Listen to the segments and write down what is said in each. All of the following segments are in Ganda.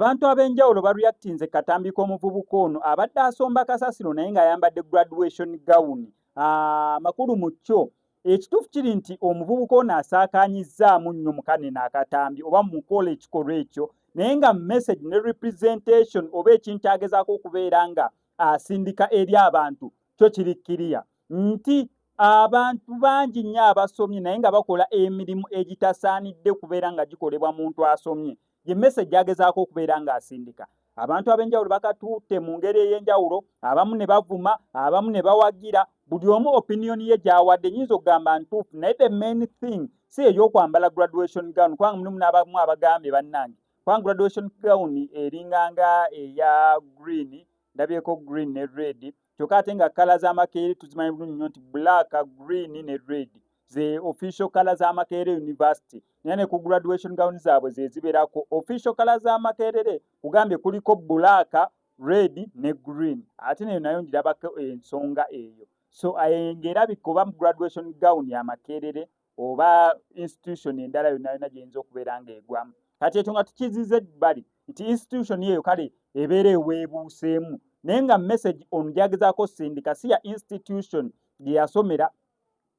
Abantu ab'enjawulo bareactinze katambi k'omuvubuka ono abadde asomba kasasiro naye ng'ayambadde graduation gown. Amakulu mu kyo ekituufu kiri nti omuvubuka ono asaakaanyizzaamu nnyo mu kanene akatambi oba mu mukola ekikolwa ekyo, naye nga message ne representation oba ekintu agezaako okubeera nga asindika eri abantu kyo kiri kiriya nti abantu bangi nnyo abasomye naye nga bakola emirimu egitasaanidde kubeera nga gikolebwa muntu asomye. Ye message agezaako okubeera ng'asindika. Abantu ab'enjawulo bakatutte mu ngeri ey'enjawulo, abamu ne bavuma, abamu ne bawagira, buli omu opinion ye gy'awadde nyinza okugamba ntuufu, naye the main thing si ey'okwambala graduation gown, kubanga mulimu n'abamu abagambye bannange kubanga graduation gown eringanga eya green, ndabyeko green ne red, kyokka ate nga colour z'Amakerere tuzimanyi bulungi nnyo nti black, green ne red ze official colour z'Amakerere University, naye ne ku graduation gown zaabwe ze zibeerako official colour z'Amakerere. Kugambye kuliko black, red ne green, ate neyo nayo ngirabako ensonga eyo. So ng'erabika oba graduation gown ya Makerere oba institution endala yonna yonna gyeyinza okubeera ng'egwamu. Kati ekyo nga tukiziza ebbali nti institution eyo kale ebeera eweebuuseemu, naye nga message ono gyagezaako sindika si ya institution gye yasomera,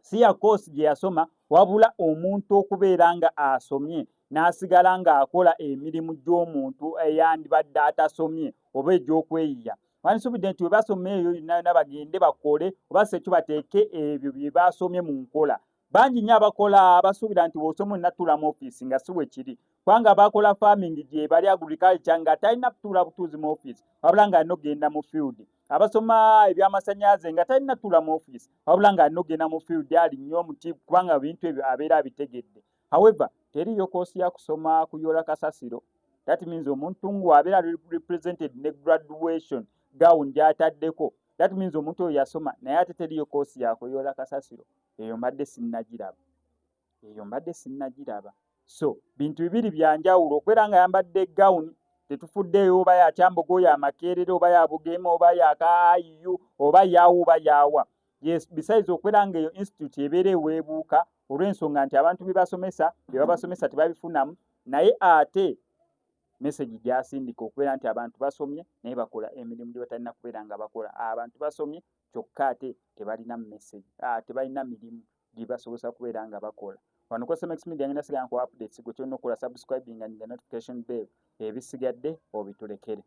si ya course gye yasoma, wabula omuntu okubeera nga asomye n'asigala ng'akola emirimu gy'omuntu eyandibadde atasomye oba egy'okweyiya. Wandisuubidde nti we basoma eyo yonna yonna bagende bakole oba si ekyo bateeke ebyo bye basomye mu nkola. Bangi nnyo abakola abasuubira nti bw'osoma olina tuula mu ofiisi, nga si bwe kiri, kubanga bakola farming gye bali, agriculture, nga talina kutuula butuuzi mu ofiisi wabula ng'alina okugenda mu field. Abasoma ebyamasannyalaze nga talina tuula mu ofiisi wabula ng'alina okugenda mu field alinnye omuti, kubanga bintu ebyo abeera abitegedde. However, teriiyo course ya kusoma kuyoola kasasiro. That means omuntu ng'abeera represented ne graduation gown gy'ataddeko, that means omuntu oyo yasoma, naye ate teriiyo course ya kuyoola kasasiro. Eyo mbadde sinnagiraba, eyo mbadde sinnagiraba. So bintu bibiri bya njawulo. Okubeera nga yambadde gown, tetufuddeeyo oba ya Kyambogo, ya Makerere, oba ya Bugema, oba ya KIU, oba yawa oba yawa. Yes, besides okubeera nga eyo institute ebeera eweebuuka olw'ensonga nti abantu bye basomesa, bye babasomesa tebabifunamu, naye ate message gy'asindika okubeera nti abantu basomye naye bakola emirimu gye batalina kubeera nga bakola. Abantu basomye kyokka ate tebalina message, tebalina mirimu gibasobozesa kubeera nga bakola. Wano ku SMX Media ngenda sigala nkuwa updates. Gwe kyolina okukola, subscribing and the notification bell, ebisigadde obitulekere.